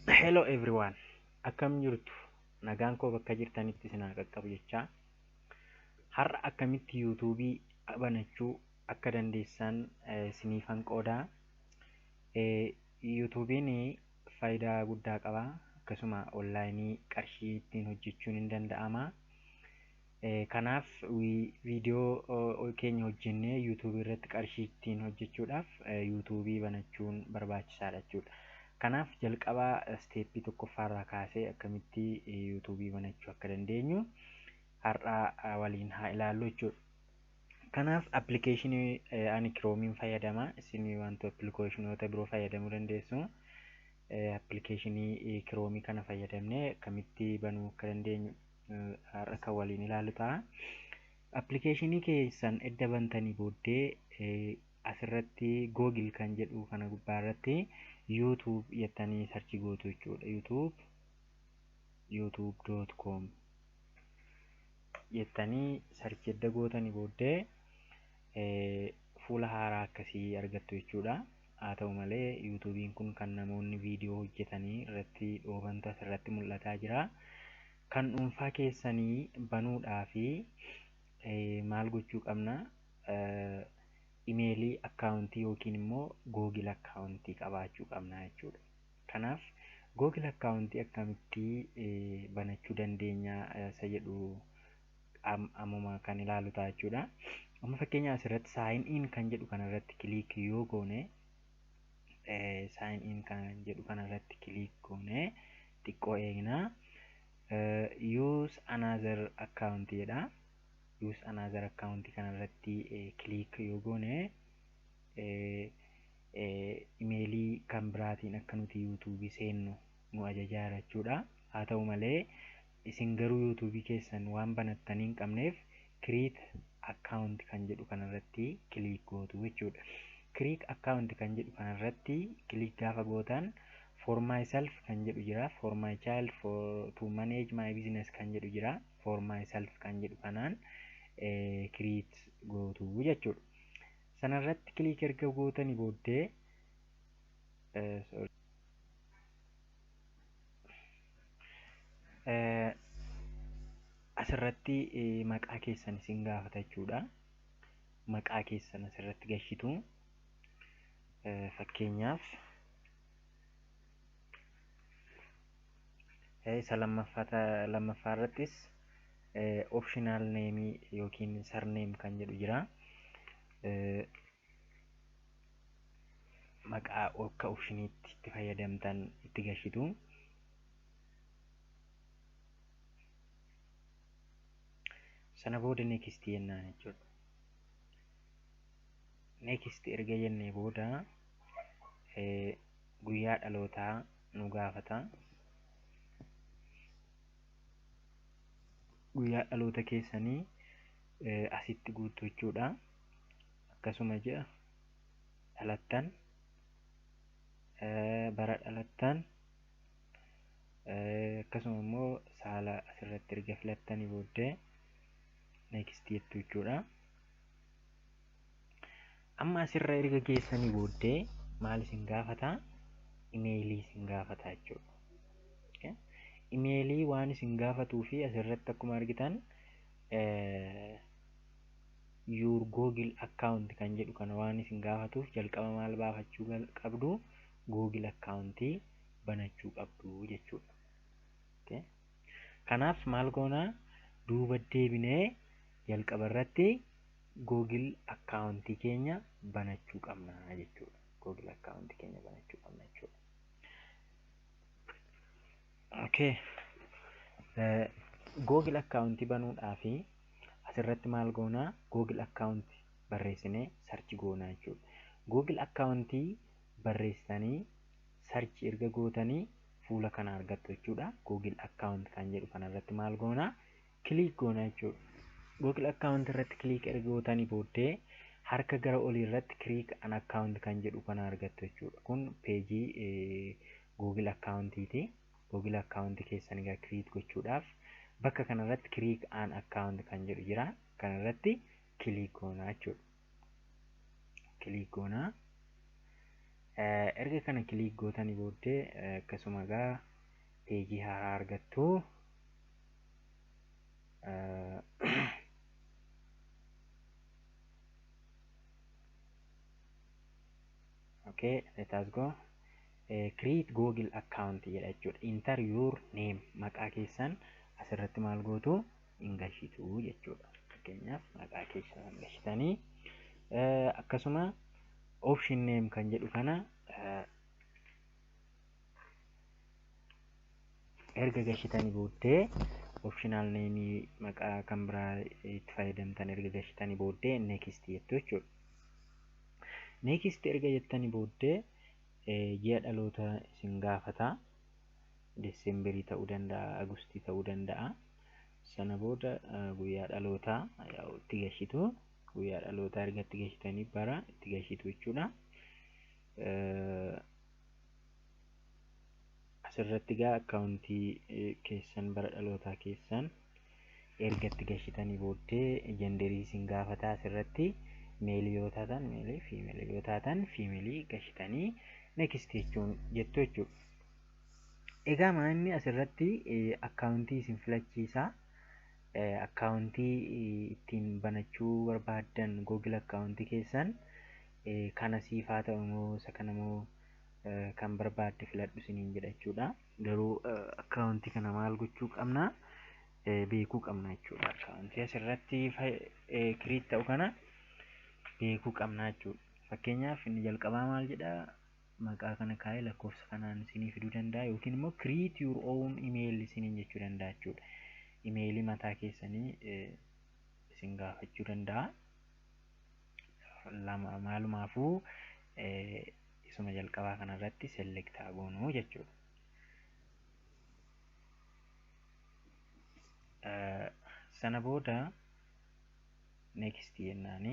Hello everyone, akkam jirtu? Nagaan koo bakka jirtanitti isin haa qaqqabu jechaa, har'a akkamitti yuutuubii banachuu akka dandeessan isiniifan qoodaa. Yuutuubiin faayidaa guddaa qaba. Akkasuma onlaayinii qarshii ittiin hojjechuun hin danda'ama. Kanaaf viidiyoo keenya hojjennee yuutuubii irratti qarshii ittiin hojjechuudhaaf yuutuubii banachuun barbaachisaadha jechuudha. Kanaaf jalqaba isteeppii tokkoffaarraa kaasee akkamitti yuutuubii banachuu akka dandeenyu har'a waliin haa ilaallu jechuudha. Kanaaf appilikeeshinii ani kiroomiin fayyadama. Isin wantoota appilikeeshinoota biroo fayyadamuu dandeessu. Appilikeeshinii kiroomii kana fayyadamnee akkamitti banuu akka dandeenyu har'a kan waliin ilaallu ta'a. Appilikeeshinii keessan edda bantanii booddee asirratti Google kan jedhu kana gubbaa irratti YouTube jettanii sarchi gootu jechuudha. YouTube youtube.com jettanii sarchi edda gootanii booddee fuula haaraa akkasii argattu jechuudha. Haa ta'u malee yuutuubiin kun kan namoonni viidiyoo hojjetanii irratti dhoobantu asirratti mul'ataa jira. Kan dhuunfaa keessanii banuudhaa fi maal gochuu qabna? Imeelii akkaawuntii yookiin immoo Googil akkaawuntii qabaachuu qabna jechuudha. Kanaaf Googil akkaawuntii akkamitti banachuu dandeenya isa jedhu ammuma kan ilaalu ta'a jechuudha. Amma fakkeenyaaf asirratti sign in kan jedhu kanarratti kiliik yoo goone, sign in kan jedhu kanarratti kiliik goone, xiqqoo eegna. Use another account jedha. Use another account kanarratti kiliik yoo goone, imeelii kan biraatiin akka nuti yuutuubii seennu nu ajajaa jechuudha. Haa ta'u malee isin garuu yuutuubii keessan waan banattanii hin qabneef create account kan jedhu kanarratti kiliik gootu jechuudha. Create account kan jedhu kanarratti kiliik gaafa gootan, for myself kan jedhu jira, for my child, for to manage my business kan jedhu jira. For myself kan jedhu kanaan create gootu jechuudha. Sanarratti kiliik erga gootanii booddee, sorry, asirratti maqaa keessan isin gaafata jechuudha. Maqaa keessan asirratti gashitu. Fakkeenyaaf isa lammaffaa irrattis optional name yookiin surname kan jedhu jira. Maqaa akka opshiniitti itti fayyadamtan itti gashitu. Sana booda next jennaan jechuudha. Next erga jennee booda guyyaa dhalootaa nu gaafata. Guyyaa dhaloota keessanii asitti guutu jechuudha. Akkasuma ji'a dhalattan, bara dhalattan, akkasuma immoo saala asirratti erga filattanii booddee next jettu jechuudha. Amma asirra erga geessanii booddee maal isin gaafata? Imeelii isin gaafata jechuudha. Imeelii waan isin gaafatuu fi asirratti akkuma argitan your Google account kan jedhu kana waan isin gaafatuuf, jalqaba maal baafachuu qabdu? Google accountii banachuu qabdu jechuudha. Kanaaf maal goonaa? Duuba deebinee jalqaba irratti Google accountii keenya banachuu qabna jechuudha. Google accountii keenya banachuu qabna jechuudha. Okay. Google accountii banuudhaaf asirratti maal goonaa? Google account barreessinee search goonaa jechuudha. Google accountii barreessitanii search erga gootanii fuula kana argattu jechuudha. Google account kan jedhu kanarratti maal goonaa? Click goonaa jechuudha. Google account irratti click erga gootanii booddee harka gara olii irratti create an account kan jedhu kana argattu jechuudha. Kun peejii Google accountiiti. Google account keessan egaa create gochuudhaaf bakka kanarratti create an account kan jedhu jira. Kanarratti click goonaa jechuudha. Click goonaa. Erga kana click gootanii booddee akkasuma egaa peejii haaraa argattu. Okay, let us go. Create Google account jedha jechuudha. Enter your name, maqaa keessan asirratti maal gootu, hin galchitu jechuudha. Fakkeenyaaf maqaa keessan galchitanii, akkasuma option name kan jedhu kana erga galchitanii booddee, optional name maqaa kan biraa itti fayyadamtan erga galchitanii booddee next jettu jechuudha. Next erga jettanii booddee ji'a dhaloota isin gaafata. Desemberii ta'uu danda'a, Agustii ta'uu danda'a. Sana booda guyyaa dhalootaa itti galchitu. Guyyaa dhalootaa erga itti galchitanii bara itti galchitu jechuudha. Asirratti egaa akkaawuntii keessan bara dhalootaa keessan erga itti galchitanii booddee genderii isin gaafata. Asirratti maleii yoo taatan maleii, femaleii yoo taatan femaleii galchitanii next jechuun jettu jechuudha. Egaa inni asirratti akkaawuntii isin filachiisa. Akkaawuntii ittiin banachuu barbaaddan Google akkaawuntii keessan kana siif haa ta'u moo isa kana moo kan barbaadde filadhu isiniin jedha jechuudha. Garuu akkaawuntii kana maal gochuu qabna, beekuu qabna jechuudha. Akkaawuntii asirratti create ta'u kana beekuu qabna jechuudha. Fakkeenyaaf inni jalqabaa maal jedhaa, maqaa kana kaa'ee lakkoofsa kanaan isinii fiduu danda'a yookiin immoo create your own email isiniin jechuu danda'a jechuudha. Imeelii mataa keessanii isin gaafachuu danda'a. Lama maalumaafuu isuma jalqabaa kanarratti select haa goonuu jechuudha. Sana booda next jennaani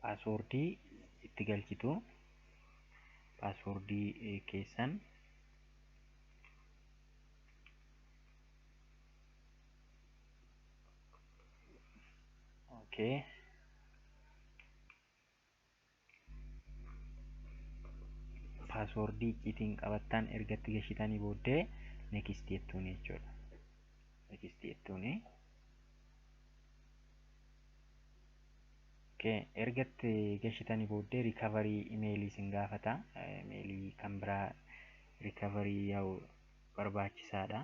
paaswoordii itti galchitu, paaswoordii keessan. Okay. Paaswoordii icciitiin qabattan erga itti galchitanii booddee next jettuuni jechuudha. Next jettuuni. Okay. Erga itti galchitanii booddee recovery imeelii isin gaafata. Imeelii kan biraa recovery yaa'u barbaachisaadha.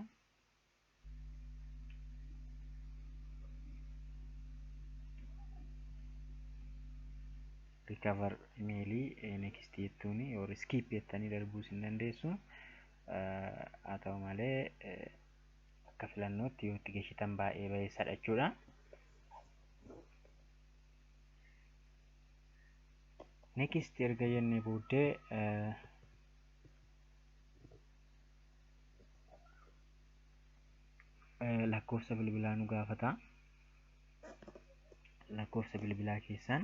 Recover imeelii next jettuuni yoo skip jettanii darbuus hin dandeessu. Haa ta'u malee akka filannootti yoo itti galchitan baay'ee bayeessadha jechuudha. Next erga jennee booddee lakkoofsa bilbilaa nu gaafata. Lakkoofsa bilbilaa keessan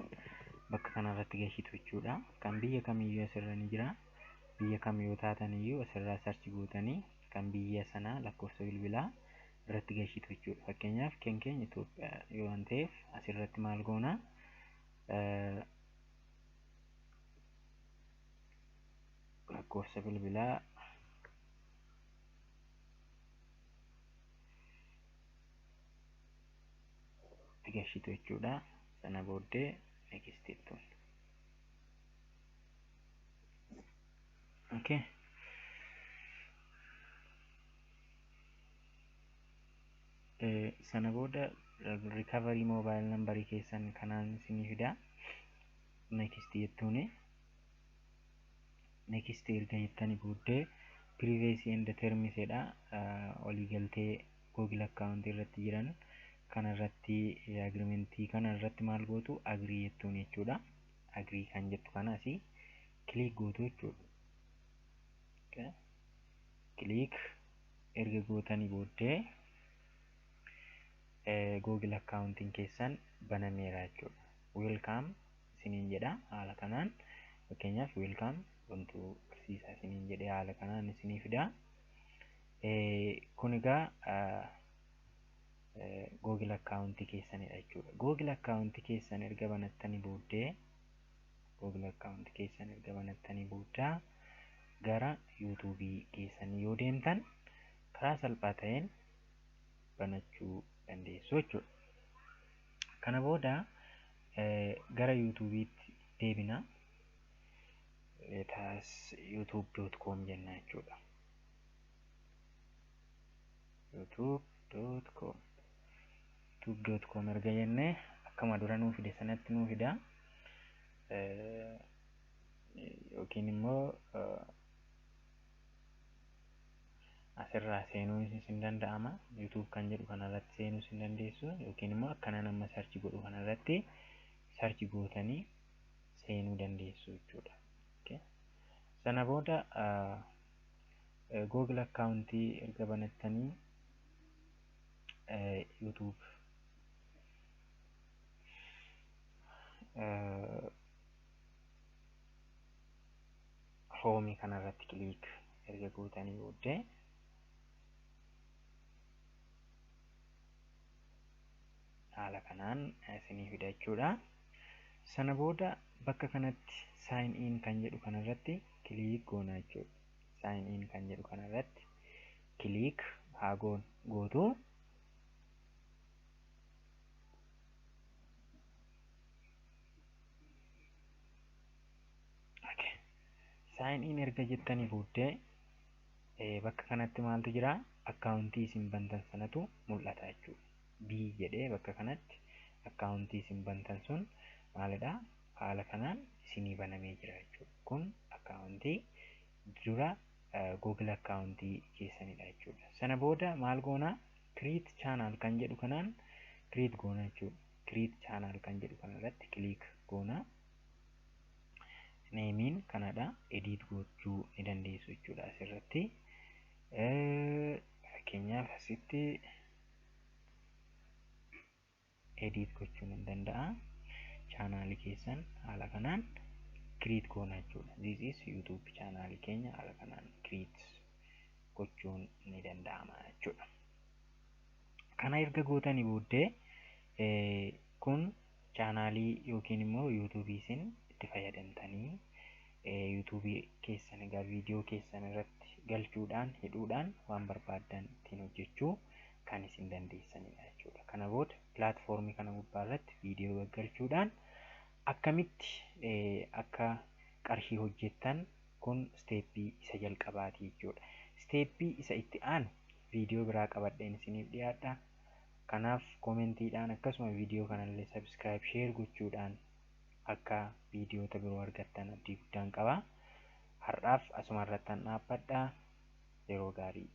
bakka kanarratti galchitu jechuudha. Kan biyya kamiyyuu asirra ni jira. Biyya kam yoo taatan iyyuu asirraa search gootanii kan biyya sanaa lakkoofsa bilbilaa irratti galchitu jechuudha. Fakkeenyaaf kan keenya Itoophiyaa yoo waan ta'eef asirratti maal goona? Lakkoofsa bilbilaa itti galchitu jechuudha. Sana booddee next jettuun. Okay. Sana booda recovery mobile numberii keessan kanaan isinii fida. Next jettuuni. Next erga jettanii booddee privacy and terms jedha. Waliigaltee Google account irratti jiran kanarratti, agreementii kana irratti maal gootu, agree jettuun jechuudha. Agree kan jettu kana asii click gootu jechuudha. Click erga gootanii booddee Google accountiin keessan banameera jechuudha. Welcome isiniin jedha haala kanaan. Fakkeenyaaf welcome wantu barsiisaa isiniin jedhee haala kanaan isinii fida. Kun egaa Google accountii keessanidha jechuudha. Google accountii keessan erga banattanii booddee Google account keessan erga banattanii booda gara YouTubeii keessanii yoo deemtan karaa salphaa ta'een banachuu dandeessu jechuudha. Kana booda gara YouTubeiitti deebina. Let us youtube.com jenna jechuudha. youtube.com, youtube.com erga jennee akkuma dura nuu fide sanatti nuu fida. Yookiin immoo asirraa seenuun isin danda'ama. YouTube kan jedhu kanarratti seenuu isin dandeessu, yookiin immoo akkanaan amma search godhu kanarratti search gootanii seenuu dandeessu jechuudha. Sana booda Google accountii erga banattanii YouTube homeii kanarratti click erga gootanii booddee haala kanaan isinii fida jechuudha. Sana booda bakka kanatti sign in kan jedhu kanarratti click goona jechuudha. Sign in kan jedhu kanarratti click haa gootu. Sign in erga jettanii booddee bakka kanatti maaltu jira? Accountii isin bantan sanatu mul'ata jechuudha. B jedhee bakka kanatti accountii isin bantan sun maalidha? Haala kanaan isinii banamee jira jechuudha. Kun accountii dura Google accountii keessanidha jechuudha. Sana booda maal goona? Create channel kan jedhu kanaan create goona jechuudha. Create channel kan jedhu kanarratti click goona. Nameiin kanadha. Edit gochuu ni dandeessu jechuudha asirratti. Fakkeenyaaf, asitti edit gochuun ni danda'a. Channelii keessan haala kanaan create goona jechuudha. This is YouTube channelii keenya haala kanaan create gochuun ni danda'ama jechuudha. Kana erga gootanii booddee kun channelii yookiin immoo YouTubeii isin itti fayyadamtanii YouTubeii keessan egaa viidiyoo keessan irratti galchuudhaan, hidhuudhaan waan barbaaddan ittiin hojjechuu kan isin dandeessanidha jechuudha. Kana booda platformii kana gubbaa irratti viidiyoo gaggalchuudhaan akkamitti akka qarshii hojjettan kun steppii isa jalqabaati jechuudha. Steppii isa itti aanu viidiyoo biraa qabadheen isiniif dhiyaadha. Kanaaf commentiidhaan, akkasuma viidiyoo kanallee subscribe, share gochuudhaan akka viidiyoota biroo argattan abdii guddaan qaba. Har'aaf asuma irrattan dhaabbadha. Yeroo gaarii.